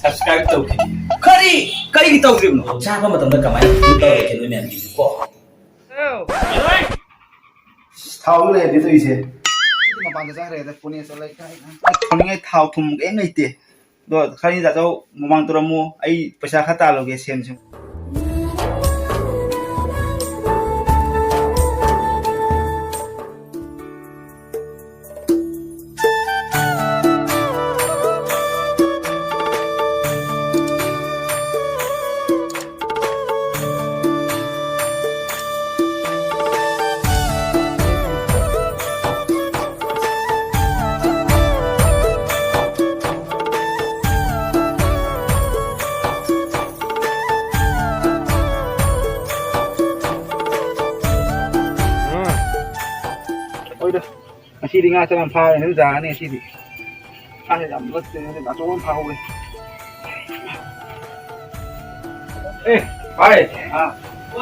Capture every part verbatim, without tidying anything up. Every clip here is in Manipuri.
Subscribe ꯇꯧꯈꯤꯗꯦ꯫ ꯀꯔꯤ? ꯀꯔꯤꯒꯤ ꯇꯧꯗ꯭ꯔꯤꯕꯅꯣ? ꯆꯥꯕ ꯃꯇꯝꯗ ꯀꯃꯥꯏꯅ ꯇꯧꯔꯒꯦ ꯅꯣꯏ ꯃꯌꯥꯝꯒꯤꯁꯤꯕꯣ? ꯊꯥꯎꯗ ꯂꯩꯔꯗꯤ ꯇꯧꯔꯤꯁꯦ꯫ ꯃꯄꯥꯟꯗ ꯆꯠꯈ꯭ꯔꯦꯗ, ꯐꯣꯟ ꯌꯦꯡ ꯆꯠꯂꯦ꯫ ꯊꯣꯡꯅꯤꯡꯉꯥꯏ ꯊꯥꯎ ꯊꯨꯝ ꯀꯩꯝ ꯂꯩꯇꯦ꯫ ꯑꯗꯣ ꯈꯔꯅꯤ ꯗꯥꯆꯧ ꯃꯃꯥꯡ ꯇꯧꯔꯝꯃꯨ, ꯑꯩ ꯄꯩꯁꯥ ꯈꯔ ꯇꯥꯜꯂꯨꯒꯦ ꯁꯦꯝꯁꯦ꯫ ꯍꯣꯏꯗ, ꯉꯁꯤꯗꯤ ꯉꯥ ꯆꯔꯥ ꯑꯃ ꯐꯥꯔꯦ, ꯑꯗꯨꯝ ꯌꯥꯔꯅꯤ ꯉꯁꯤꯗꯤ꯫ ꯉꯥꯁꯦ ꯌꯥꯝ ꯂꯣꯠꯇꯦ, ꯉꯁꯤ ꯑꯆꯧꯕ ꯑꯃ ꯐꯥꯍꯧꯔꯦ꯫ ꯑꯦ, ꯚꯥꯏ, ꯑꯥ꯫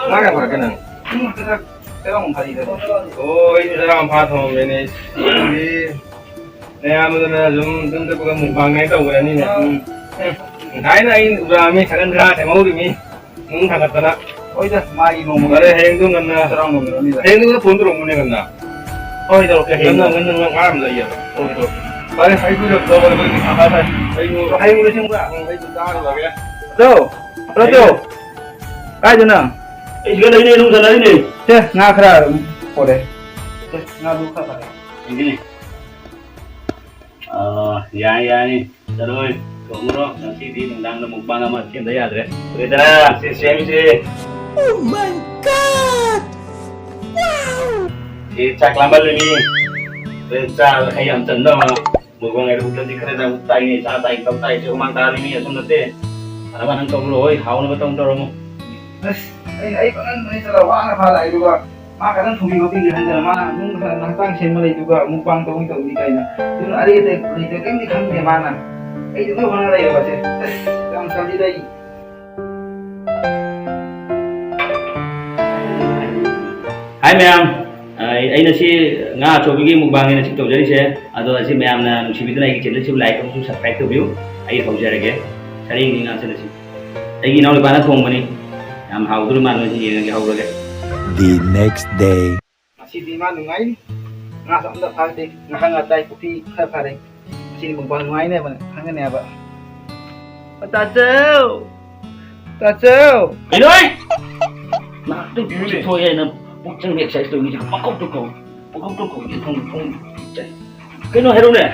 ꯉꯥ ꯀꯌꯥ ꯐꯥꯔꯛꯀꯦ ꯅꯪ? ꯎꯝ, ꯆꯔꯥ, ꯆꯔꯥ ꯑꯃ ꯐꯥꯔꯤꯗ꯫ ꯑꯣ, ꯑꯩꯁꯨ ꯆꯔꯥ ꯑꯃ ꯐꯥ ꯊꯝꯃꯝꯃꯦꯅꯦ꯫ ꯁꯤꯗꯤ ꯅꯌꯥꯝꯕꯗꯨꯅ ꯁꯨꯝ ꯌꯨꯝ ꯆꯠꯄꯒ ꯃꯨꯛꯕꯥꯡ ꯉꯥꯏ ꯇꯧꯈ꯭ꯔꯅꯤꯅꯦ꯫ ꯎꯝ꯫ ꯉꯁꯥꯏꯅ ꯑꯩ ꯎꯔꯛꯑꯝꯃꯤ, ꯁꯒꯟ ꯈꯔ ꯁꯦꯝꯍꯧꯔꯤꯃꯤ꯫ ꯅꯨꯡ ꯊꯥꯡꯒꯠꯇꯅ꯫ ꯍꯣꯏꯗ, ꯃꯥꯒꯤ ꯅꯣꯡꯃ ꯐꯔꯦ, ꯍꯌꯦꯡꯗꯨ ꯉꯟꯅ꯫ ꯆꯔꯥ ꯍꯣꯏꯗ, ꯉꯟꯅ ꯉꯟꯅ ꯉꯥ ꯑꯃ ꯂꯩꯌꯦꯕ꯫ ꯍꯣꯏ, ꯇꯧꯔꯛꯀꯦ꯫ ꯍꯌꯦꯡ ꯉꯟꯅ, ꯉꯟꯅ ꯉꯥ ꯑꯃ ꯂꯩꯌꯦꯕ꯫ ꯍꯣꯏ, ꯇꯧꯔꯛꯀꯦ꯫ ꯐꯔꯦ, ꯑꯩꯁꯨ ꯌꯧ-, ꯌꯧꯔꯒ ꯑꯗꯨꯝ ꯃꯈꯥ ꯇꯥꯏ꯫ ꯑꯩꯁꯨ ꯍꯌꯦꯡ ꯂꯣꯏꯁꯤꯟꯕ꯭ꯔꯥ? ꯎꯝ, ꯑꯩꯁꯨ ꯆꯥꯔꯨꯔꯒꯦ꯫ ꯑꯗꯣ, ꯀꯥꯏꯗꯅꯣ? ꯑꯩ ꯁꯤꯗ ꯂꯩꯅꯦ, ꯅꯨꯡ ꯁꯥꯟꯅꯔꯤꯅꯦ꯫ ꯁꯦ, ꯉꯥ ꯈꯔ ꯑꯗꯨꯝ ꯄꯣꯔꯛꯑꯦ꯫ ꯁꯦ, ꯉꯥꯗꯨ ꯈꯔ ꯐꯔꯦ꯫ ꯌꯦꯡꯒꯦꯅꯦ꯫ ꯑꯥ, ꯌꯥꯏ, ꯌꯥꯏ꯫ ꯆꯠꯂꯣꯏ, ꯊꯣꯡꯉꯨꯔꯣ꯫ ꯉꯁꯤꯗꯤ ꯅꯨꯡꯗꯥꯡꯗ ꯃꯨꯛꯕꯥꯡ ꯑꯃ ꯁꯦꯝꯗ ꯌꯥꯗ꯭ꯔꯦ꯫ ꯂꯣꯏꯔꯦꯗꯅ, ꯁꯤ ꯁꯦꯝꯃꯤꯁꯦ꯫ Oh my God! Wow! ꯁꯤ ꯆꯥꯛ ꯂꯥꯝꯍꯜꯂꯤꯅꯤ꯫ ꯍꯣꯔꯦꯟ ꯆꯥꯕ ꯈꯔ ꯌꯥꯝ ꯆꯟꯗꯕ꯫ ꯃꯨꯛꯕꯥꯡ ꯍꯥꯏꯕ ꯈꯔꯗꯤ ꯈꯔ ꯌꯥꯝ ꯇꯥꯏꯅꯦ, ꯆꯥ ꯇꯥꯏ, ꯊꯛ ꯇꯥꯏ, ꯁꯤ ꯍꯨꯃꯥꯡ ꯇꯥꯍꯜꯂꯤꯅꯤ, ꯑꯁꯨꯝ ꯅꯠꯇꯦ꯫ ꯐꯅꯕ ꯅꯪ ꯇꯧꯔꯣ, ꯍꯣꯏ, ꯍꯥꯎꯅꯕ ꯇꯧ ꯇꯧꯔꯝꯃꯣ꯫ ꯑꯁ, ꯑꯩ, ꯑꯩ ꯄꯥꯡꯒꯟ ꯅꯣꯏ ꯆꯠꯂ ꯋꯥꯅ ꯐꯥ ꯂꯥꯛꯏꯗꯨꯒ꯫ ꯃꯥ ꯈꯛꯇꯪ ꯊꯣꯡꯕꯤ ꯈꯣꯠꯄꯤꯒꯦ ꯍꯥꯏꯗꯅ ꯃꯥꯅ ꯑꯗꯨꯝ ꯍꯛꯆꯥꯡ ꯁꯦꯝꯕ ꯂꯩꯗꯨꯒ ꯑꯃꯨꯛ ꯄꯥꯡ ꯇꯧꯅꯤ ꯇꯧꯅꯤ ꯀꯥꯏꯅ꯫ ꯑꯗꯨꯅ ꯑꯔꯩ ꯑꯇꯩ ꯂꯩꯇ ꯀꯔꯤꯝꯗꯤ ꯈꯪꯗꯦ ꯃꯥꯅ꯫ ꯑꯩꯗꯤ ꯂꯣꯏ ꯍꯣꯠꯅ ꯂꯩꯔꯕꯁꯦ꯫ ꯑꯁ, ꯌꯥꯝ ꯇꯜꯂꯤꯗ ꯑꯩ꯫ ꯍꯥꯏ ꯃꯌꯥꯝ, ꯑ, ꯑꯩꯅ ꯁꯤ ꯉꯥ ꯑꯆꯧꯕꯒꯤ ꯃꯨꯛꯕꯥꯡꯅꯦꯅ ꯁꯤ ꯇꯧꯖꯔꯤꯁꯦ꯫ ꯑꯗꯣ ꯑꯁꯤ ꯃꯌꯥꯝꯅ ꯅꯨꯡꯁꯤꯕꯤꯗꯨꯅ ꯑꯩꯒꯤ channel ꯁꯤꯕꯨ like ꯑꯃꯁꯨꯡ subscribe ꯇꯧꯕꯤꯌꯨ꯫ ꯑꯩ ꯍꯧꯖꯔꯒꯦ꯫ ꯁꯔꯦꯡꯅꯤ ꯉꯥ ꯁꯤꯗ ꯁꯤ꯫ ꯑꯩꯒꯤ ꯏꯅꯥꯎꯅꯨꯄꯥꯅ ꯊꯣꯡꯕꯅꯤ꯫ ꯌꯥꯝ ꯍꯥꯎꯗꯣꯔꯤ ꯃꯥꯜꯂꯦ, ꯁꯤ ꯌꯦꯡꯉꯒꯦ ꯍꯧꯔꯒꯦ꯫ The next day. ꯉꯁꯤꯗꯤ ꯃꯥ ꯅꯨꯡꯉꯥꯏꯅꯤ꯫ ꯉꯥꯁꯨ ꯑꯝꯇ ꯐꯥꯔꯛꯇꯦ꯫ ꯉꯥꯈꯥ ꯉꯥ ꯆꯥꯏ, ꯄꯨꯈ꯭ꯔꯤ ꯈꯔ ꯐꯥꯔꯦ꯫ ꯉꯁꯤꯗꯤ ꯃꯨꯛꯕꯥꯡ ꯅꯨꯡꯉꯥꯏꯅꯦꯕ ꯈꯪꯒꯅꯦꯕ꯫ ꯇꯥꯆꯧ! ꯇꯥꯆꯧ! ꯀꯩꯅꯣꯍꯦ? ꯅꯍꯥꯛꯇꯪ ꯄꯨꯛ ꯊꯣꯛꯑꯦ ꯍꯥꯏꯅ ꯄꯨꯛ ꯆꯪꯕ exercise ꯇꯧꯔꯤꯁꯦ ꯄꯪꯀꯧꯗ ꯀꯧ꯫ ꯄꯪꯀꯧꯗ ꯀꯧ꯫ ꯀꯩꯅꯣ ꯍꯥꯏꯔꯣꯅꯦ꯫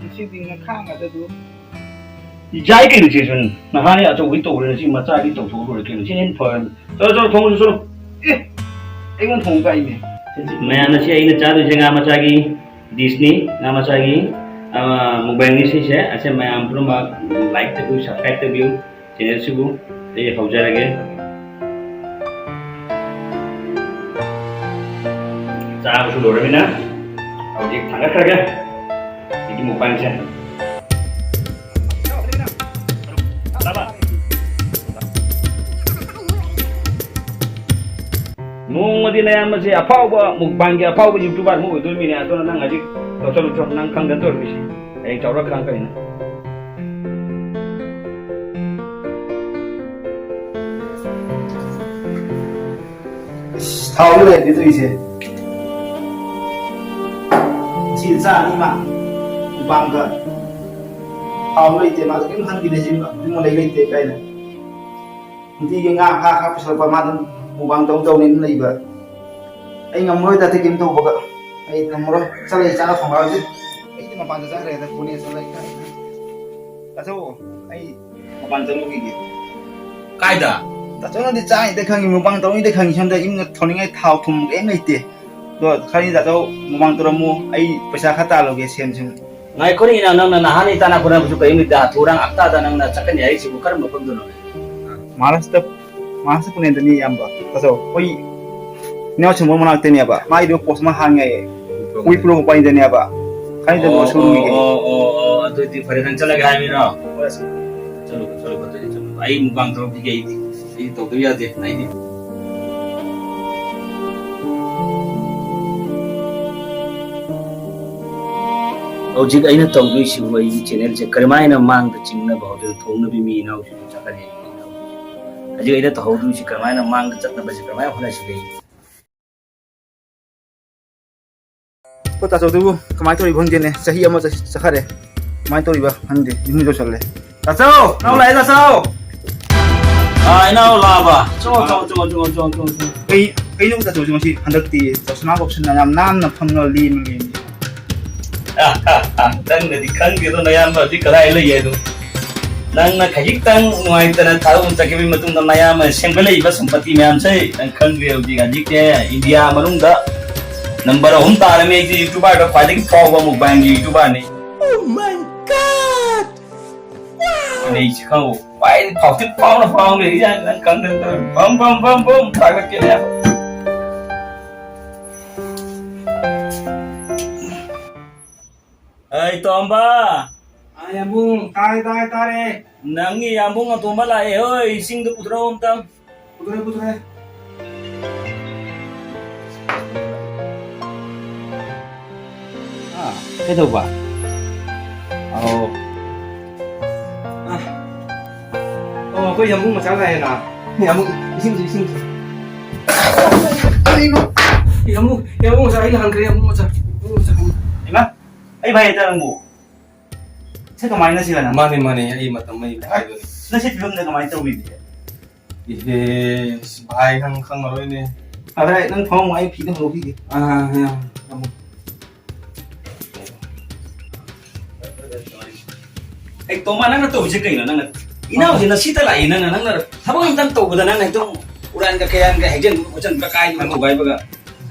ꯉꯁꯤꯗꯤ ꯉꯥꯈꯥ ꯉꯥ ꯆꯥꯗꯨ꯫ ꯌꯥꯏ ꯀꯩꯅꯣ ꯆꯦ ꯁꯨꯟ, ꯅꯍꯥꯟꯅꯦ ꯑꯆꯧꯕꯒꯤ ꯇꯧꯈ꯭ꯔꯦ, ꯉꯁꯤ ꯃꯆꯥꯒꯤ ꯇꯧꯊꯣꯛꯑ ꯂꯣꯏꯔꯦ ꯀꯩꯅꯣ, ꯁꯤꯅ ꯍꯦꯟꯅ ꯐꯔꯅꯤ꯫ ꯆꯠꯂꯣ, ꯆꯠꯂꯣ, ꯊꯣꯡ ꯂꯣꯟꯁꯤꯜꯂꯣ꯫ ꯑꯦ, ꯑꯩꯉꯣꯟꯗ ꯊꯣꯡ ꯀꯥꯏꯅꯦ꯫ ꯃꯌꯥꯝ, ꯉꯁꯤ ꯑꯩꯅ ꯆꯥꯗꯣꯏꯁꯦ ꯉꯥ ꯃꯆꯥꯒꯤ dish ꯅꯤ, ꯉꯥ ꯃꯆꯥꯒꯤ, ꯑ, mukbang ꯅꯤ ꯁꯤꯁꯦ꯫ ꯑꯁꯦ ꯃꯌꯥꯝ ꯄꯨꯝꯅꯃꯛ like ꯇꯧꯕꯤꯌꯨ, subscribe ꯇꯧꯕꯤꯌꯨ channel ꯁꯤꯕꯨ꯫ ꯑꯩ ꯍꯧꯖꯔꯒꯦ꯫ ꯆꯥꯕꯁꯨ ꯂꯣꯏꯔꯃꯤꯅ ꯍꯧꯖꯤꯛ ꯊꯥꯡꯒꯠꯈ꯭ꯔꯒꯦ ꯑꯩꯒꯤ mukbang ꯁꯦ꯫ ꯅꯣꯡꯃꯗꯤ ꯅꯌꯥꯝꯕꯁꯦ ꯑꯐꯥꯎꯕ mukbang ꯒꯤ ꯑꯐꯥꯎꯕ YouTuber ꯑꯃ ꯑꯣꯏꯗꯣꯔꯤꯃꯤꯅꯦ꯫ ꯑꯗꯨꯅ ꯅꯪ ꯍꯧꯖꯤꯛ ꯂꯧꯁꯜꯂꯨꯆꯣ, ꯅꯪ ꯈꯪꯗꯅ ꯇꯧꯔꯤꯁꯤ꯫ ꯍꯌꯦꯡ ꯆꯥꯎꯔꯛꯑꯀꯥꯟ ꯀꯔꯤꯅꯣ? ꯏꯁ, ꯊꯥꯎꯗꯤ ꯂꯩꯔꯗꯤ ꯇꯧꯔꯤꯁꯦ꯫ ꯁꯤ ꯆꯥꯅꯤ ꯃꯥ꯫ Mukbang ꯒ꯫ ꯊꯥꯎ ꯂꯩꯇꯦ, ꯃꯥꯁꯨ ꯀꯔꯤꯝ ꯈꯟꯈꯤꯗꯦ, ꯁꯤ ꯏꯃꯨꯡ ꯂꯩ ꯂꯩꯇꯦ ꯀꯥꯏꯅ꯫ ꯅꯨꯡꯇꯤꯒꯤ ꯉꯥ ꯈꯥ ꯈꯥ ꯄꯨꯁꯜꯂꯛꯄ, ꯃꯥ ꯑꯗꯨꯝ mukbang ꯇꯧ ꯇꯧꯅꯤ ꯑꯗꯨꯝ ꯂꯩꯕ꯫ ꯑꯩ ꯉꯝꯃꯔꯣꯏ ꯇꯥꯇꯤ ꯀꯩꯝ ꯇꯧꯕꯒ꯫ ꯑꯩ ꯉꯝꯃꯔꯣꯏ꯫ ꯆꯠꯂꯦ, ꯆꯥꯛ ꯊꯣꯡꯉꯛꯑꯣ ꯍꯧꯖꯤꯛ꯫ ꯑꯩꯗꯤ ꯃꯄꯥꯟꯗ ꯆꯠꯈ꯭ꯔꯦꯗ, ꯐꯣꯟ ꯌꯦꯡ ꯆꯠꯂꯦ꯫ ꯇꯥꯆꯧ, ꯑꯩ ꯃꯄꯥꯟ ꯆꯠꯂꯨꯈꯤꯒꯦ꯫ ꯀꯥꯏꯗ? ꯇꯥꯆꯧꯅꯗꯤ ꯆꯥꯅꯤꯗ ꯈꯪꯉꯤ, mukbang ꯇꯧꯅꯤꯗ ꯈꯪꯉꯤ꯫ ꯁꯣꯝꯗ ꯏꯃꯨꯡꯗ ꯊꯣꯡꯅꯤꯡꯉꯥꯏ ꯊꯥꯎ ꯊꯨꯝ ꯀꯔꯤꯝ ꯂꯩꯇꯦ꯫ ꯑꯗꯣ ꯈꯔꯅꯤ ꯇꯥꯆꯧ mukbang ꯇꯧꯔꯝꯃꯨ, ꯑꯩ ꯄꯩꯁꯥ ꯈꯔ ꯇꯥꯜꯂꯨꯒꯦ, ꯁꯦꯝ ꯁꯨꯝ꯫ ꯉꯥꯏꯈꯣꯅꯦ ꯏꯅꯥꯎ, ꯅꯪꯅ ꯅꯍꯥꯟ ꯏꯇꯥꯟ ꯑꯩꯈꯣꯏꯅꯕꯁꯨ ꯀꯔꯤꯝ ꯂꯩꯇꯦ, ꯍꯥꯊꯨ ꯍꯨꯔꯥꯟ ꯑꯞꯇꯥꯗ ꯅꯪꯅ ꯆꯠꯀꯅꯤ ꯍꯥꯏꯔꯤꯁꯤꯕꯨ ꯀꯔꯝꯕ ꯃꯐꯝꯗꯅꯣ? ꯃꯍꯥꯔꯥꯁꯇ꯭ꯔ, ꯃꯍꯥꯔꯥꯁꯇ꯭ꯔ ꯄꯨꯅꯦꯗꯅꯤ ꯏꯌꯥꯝꯕ꯫ ꯇꯥꯆꯧ, ꯑꯩꯈꯣꯏ ꯏꯅꯥꯎ ꯁꯨꯝꯕ ꯃꯅꯥꯛꯇꯅꯦꯕ꯫ ꯃꯥꯏꯗꯣ post ꯑꯃ ꯍꯥꯡꯉꯦ꯫ ꯎꯄ꯭ꯔꯣ ꯃꯄꯥꯟꯗꯅꯦꯕ꯫ ꯈꯪꯉꯤꯗꯅ ꯑꯣ, ꯁꯨꯝ ꯑꯣ, ꯑꯣꯏꯒꯦ꯫ ꯑꯣ, ꯑꯣ, ꯑꯣ, ꯑꯗꯨꯗꯤ ꯐꯔꯦ, ꯅꯪ ꯆꯠꯂꯒꯦ ꯍꯥꯏꯕꯅꯤꯅꯣ? ꯍꯣꯏ, ꯁꯥꯔ꯫ ꯆꯠꯂꯨ, ꯆꯠꯂꯨ, ꯐꯖꯅ ꯆꯠꯂꯨ꯫ ꯑꯩ mukbang ꯇꯧꯔꯛꯈꯤꯒꯦ ꯑꯩꯗꯤ꯫ ꯑꯩꯗꯤ ꯇꯧꯗꯕ ꯌꯥꯗꯦ, ꯑꯩꯗꯤ꯫ ꯍꯧꯖꯤꯛ ꯑꯩꯅ ꯇꯧꯗꯣꯏꯁꯤꯕꯨ ꯑꯩꯒꯤ ꯆꯦꯅꯦꯜꯁꯦ ꯀꯔꯝꯍꯥꯏꯅ ꯃꯥꯡꯗ ꯆꯤꯡꯅꯕ ꯍꯧꯖꯤꯛ ꯊꯣꯡꯅꯕꯤ ꯃꯤ ꯏꯅꯥꯎꯁꯤꯡ ꯆꯠꯀꯅꯤ꯫ ꯍꯧꯖꯤꯛ ꯑꯩꯅ ꯇꯧꯍꯧꯗꯣꯏꯁꯤ ꯀꯔꯝꯍꯥꯏꯅ ꯃꯥꯡꯗ ꯆꯠꯅꯕꯁꯦ ꯀꯔꯝꯍꯥꯏꯅ ꯍꯣꯠꯅꯁꯤꯒꯦ? ꯑꯩꯈꯣꯏ ꯇꯥꯆꯧꯗꯨꯕꯨ ꯀꯃꯥꯏꯅ ꯇꯧꯔꯤꯕ ꯈꯪꯗꯦꯅꯦ, ꯆꯍꯤ ꯑꯃ ꯆꯠ-, ꯆꯠꯈꯔꯦ꯫ ꯀꯃꯥꯏꯅ ꯇꯧꯔꯤꯕ ꯈꯪꯗꯦ, ꯌꯨꯝ ꯌꯧꯁꯜꯂꯦ꯫ ꯇꯥꯆꯧ, ꯅꯪ ꯂꯥꯛꯑꯦ ꯇꯥꯆꯧ꯫ ꯑꯥ, ꯏꯅꯥꯎ ꯂꯥꯛꯑꯕ? ꯆꯪꯉꯣ, ꯆꯪꯉꯣ, ꯆꯪꯉꯣ꯫ ꯀꯩ, ꯀꯩꯅꯣ ꯇꯥꯆꯧꯁꯦ ꯉꯁꯤ ꯍꯟꯗꯛꯇꯤ ꯆꯧꯁꯅꯥ ꯀꯧꯁꯟꯅ ꯌꯥꯝ ꯅꯥꯟꯅ ꯐꯝꯂꯒ ꯂꯦꯝꯃꯒꯦ꯫ ꯅꯪꯅꯗꯤ ꯈꯪꯗꯦꯗꯣ, ꯅꯌꯥꯝꯕ ꯍꯧꯖꯤꯛ ꯀꯗꯥꯏ ꯂꯩ ꯍꯥꯏꯗꯣ꯫ ꯅꯪꯅ ꯈꯖꯤꯛꯇꯪ ꯅꯨꯡꯉꯥꯏꯇꯅ ꯊꯥꯗꯣꯛꯅ ꯆꯠꯈꯤꯕꯒꯤ ꯃꯇꯨꯡꯗ ꯅꯌꯥꯝꯕꯅ ꯁꯦꯝꯒꯠꯂꯛꯏꯕ ꯁꯝꯄꯇꯤ ꯃꯌꯥꯝꯁꯦ ꯅꯪ ꯈꯪꯗ꯭ꯔꯤ꯫ ꯍꯧꯖꯤꯛ, ꯍꯧꯖꯤꯛꯁꯦ ꯏꯟꯗꯤꯌꯥ ꯃꯅꯨꯡꯗ ꯅꯝꯕꯔ ꯑꯍꯨꯝ ꯇꯥꯔꯝꯃꯤ꯫ ꯑꯩꯁꯦ YouTuberꯗ ꯈ꯭ꯋꯥꯏꯗꯒꯤ ꯐꯥꯎꯕ mukbangꯒꯤ YouTuberꯅꯤ꯫ Oh my God! ꯅꯩꯁꯤ ꯈꯪꯉꯨ꯫ ꯈ꯭ꯋꯥꯏꯗꯒꯤ ꯐꯥꯎꯇꯤ ꯐꯥꯎꯅ ꯐꯥꯎꯅ ꯂꯩꯔꯤꯖꯥꯠꯅꯤ꯫ ꯅꯪ ꯈꯪꯗꯅ ꯇꯧꯔꯤꯅꯤ꯫ ꯕꯝ, ꯕꯝ, ꯕꯝ, ꯕꯝ ꯊꯥꯒꯠꯀꯦꯅꯦ꯫ ꯑꯩ ꯇꯣꯝꯕ꯫ ꯑꯥ, ꯌꯥꯝꯕꯨꯡ, ꯇꯥꯔꯦ, ꯇꯥꯔꯦ, ꯇꯥꯔꯦ꯫ ꯅꯪꯒꯤ ꯌꯥꯝꯕꯨꯡ ꯑꯇꯣꯝꯕ ꯂꯥꯛꯑꯦ ꯍꯣꯏ, ꯏꯁꯤꯡꯗꯨ ꯄꯨꯊꯣꯔꯛꯑꯣ ꯑꯝꯇꯪ꯫ ꯄꯨꯊꯣꯔꯛꯑꯦ, ꯄꯨꯊꯣꯔꯛꯑꯦ꯫ ꯑꯥ, ꯀꯩꯗꯧꯕ? ꯑꯧ꯫ ꯑꯥ꯫ ꯑꯣ, ꯑꯩꯈꯣꯏ ꯌꯥꯝꯕꯨꯡ ꯃꯆꯥ ꯂꯥꯛꯑꯦꯅ꯫ ꯌꯥꯝꯕꯨꯡ, ꯏꯁꯤꯡꯁꯤ, ꯏꯁꯤꯡꯁꯤ꯫ ꯀꯔꯤꯅꯣ? ꯌꯥꯝꯕꯨꯡ, ꯌꯥꯝꯕꯨꯡ ꯃꯆꯥ, ꯑꯩꯅ ꯍꯪꯈ꯭ꯔꯦ, ꯌꯥꯝꯕꯨꯡ ꯃꯆꯥ꯫ ꯌꯥꯝꯕꯨꯡ ꯃꯆꯥ꯫ ꯏꯃꯥ, ꯑꯩ ꯚꯥꯏ ꯍꯥꯏꯇꯥꯔꯦ ꯅꯪꯕꯨ꯫ ꯁꯤ ꯀꯃꯥꯏꯅ ꯁꯤꯗꯅ? ꯃꯥꯅꯦ, ꯃꯥꯅꯦ, ꯑꯩ ꯃꯇꯝ ꯑꯩ ꯍꯥꯏꯗꯣꯏꯅꯦ꯫ ꯅꯪ ꯁꯤ ꯐꯤꯕꯝꯗ ꯀꯃꯥꯏꯅ ꯇꯧꯔꯤꯒꯦ? ꯏꯍꯦ, ꯚꯥꯏ, ꯅꯪ ꯈꯪꯉꯔꯣꯏꯅꯦ꯫ ꯑꯗ ꯑꯩ ꯅꯪ ꯐꯃꯨꯡ ꯑꯩ ꯐꯤꯗ ꯍꯣꯡꯗꯣꯛꯄꯤꯒꯦ꯫ ꯑꯥ, ꯑꯥ, ꯑꯥ, ꯐꯃꯨꯡ꯫ ꯑꯩ ꯇꯣꯃꯥ, ꯅꯪꯅ ꯇꯧꯔꯤꯁꯦ ꯀꯩꯅꯣ? ꯅꯪꯅ ꯏꯅꯥꯎꯁꯦ ꯅꯁꯤꯗ ꯂꯥꯛꯏ, ꯅꯪꯅ, ꯅꯪꯅ ꯊꯕꯛ ꯑꯝꯇꯪ ꯇꯧꯕꯗ ꯅꯪꯅ ꯍꯦꯛꯇ ꯎꯔꯥꯟꯒ ꯀꯌꯥꯟꯒ ꯍꯦꯛꯆꯟꯕ ꯈꯣꯠꯆꯟꯕ ꯀꯥꯏꯗꯅ ꯊꯨꯒꯥꯏꯕꯒ꯫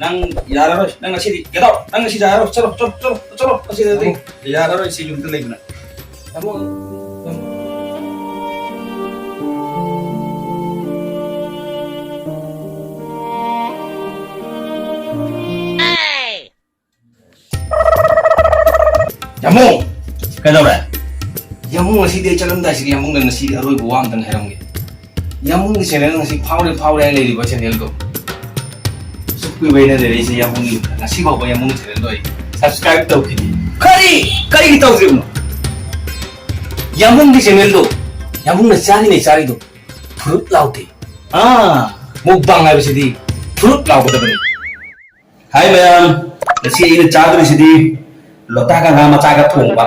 ꯅꯪ ꯌꯥꯔꯔꯣꯏ, ꯅꯪ ꯉꯁꯤꯗꯤ get out, ꯅꯪ ꯉꯁꯤ ꯌꯥꯔꯔꯣꯏ, ꯆꯠꯂꯣ, ꯆꯠꯂꯣ, ꯆꯠꯂꯣ, ꯆꯠꯂꯣ, ꯉꯁꯤꯗꯤ ꯌꯥꯔꯔꯣꯏ, ꯁꯤ ꯌꯨꯝꯗ ꯂꯩꯕꯅ꯫ ꯌꯥꯝꯕꯨꯡ, ꯌꯥꯝꯕꯨꯡ꯫ ꯌꯥꯝꯕꯨꯡ! ꯀꯩꯗꯧꯔꯦ? ꯌꯥꯝꯕꯨꯡ, ꯉꯁꯤꯗꯤ ꯑꯩ ꯆꯠꯂꯝꯗꯥꯏꯁꯤꯗ ꯌꯥꯝꯕꯨꯡꯗ ꯉꯁꯤ ꯑꯔꯣꯏꯕ ꯋꯥ ꯑꯝꯇꯪ ꯍꯥꯏꯔꯝꯒꯦ꯫ ꯌꯥꯝꯕꯨꯡꯒꯤ channel ꯉꯁꯤ ꯐꯥꯎꯔꯦ, ꯐꯥꯎꯔꯦ ꯍꯥꯏꯅ ꯂꯩꯔꯤꯕ channelꯗꯣ꯫ ꯑꯁꯨꯛ ꯀꯨꯏꯕ ꯑꯩꯅ ꯂꯩꯔꯛꯏꯁꯦ ꯌꯥꯝꯕꯨꯡꯒꯤ, ꯉꯁꯤ ꯐꯥꯎꯕ ꯌꯥꯝꯕꯨꯡꯒꯤ channelꯗꯣ ꯑꯩ subscribe ꯇꯧꯈꯤꯗꯦ꯫ ꯀꯔꯤ? ꯀꯔꯤꯒꯤ ꯇꯧꯗ꯭ꯔꯤꯕꯅꯣ? ꯌꯥꯝꯕꯨꯡꯒꯤ ꯆꯦꯅꯦꯜꯗꯣ, ꯌꯥꯝꯕꯨꯡꯅ ꯆꯥꯔꯤꯅꯦ ꯆꯥꯔꯤꯗꯣ, ꯐꯨꯔꯨꯠ ꯂꯥꯎꯗꯦ꯫ ꯑꯥ, ꯃꯨꯛꯕꯥꯡ ꯍꯥꯏꯕꯁꯤꯗꯤ ꯐꯨꯔꯨꯠ ꯂꯥꯎꯒꯗꯕꯅꯤ꯫ ꯍꯥꯏ ꯃꯌꯥꯝ, ꯉꯁꯤ ꯑꯩꯅ ꯆꯥꯗꯣꯔꯤꯁꯤꯗꯤ ꯂꯣꯛꯇꯥꯛꯀ ꯉꯥ ꯃꯆꯥꯒ ꯊꯣꯡꯕ꯫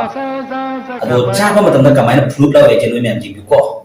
ꯑꯗꯣ ꯆꯥꯕ ꯃꯇꯝꯗ ꯀꯃꯥꯏꯅ ꯐꯨꯔꯨꯠ ꯂꯥꯎꯏ ꯍꯥꯏꯁꯦ ꯅꯣꯏ ꯃꯌꯥꯝ ꯌꯦꯡꯕꯤꯌꯨꯀꯣ꯫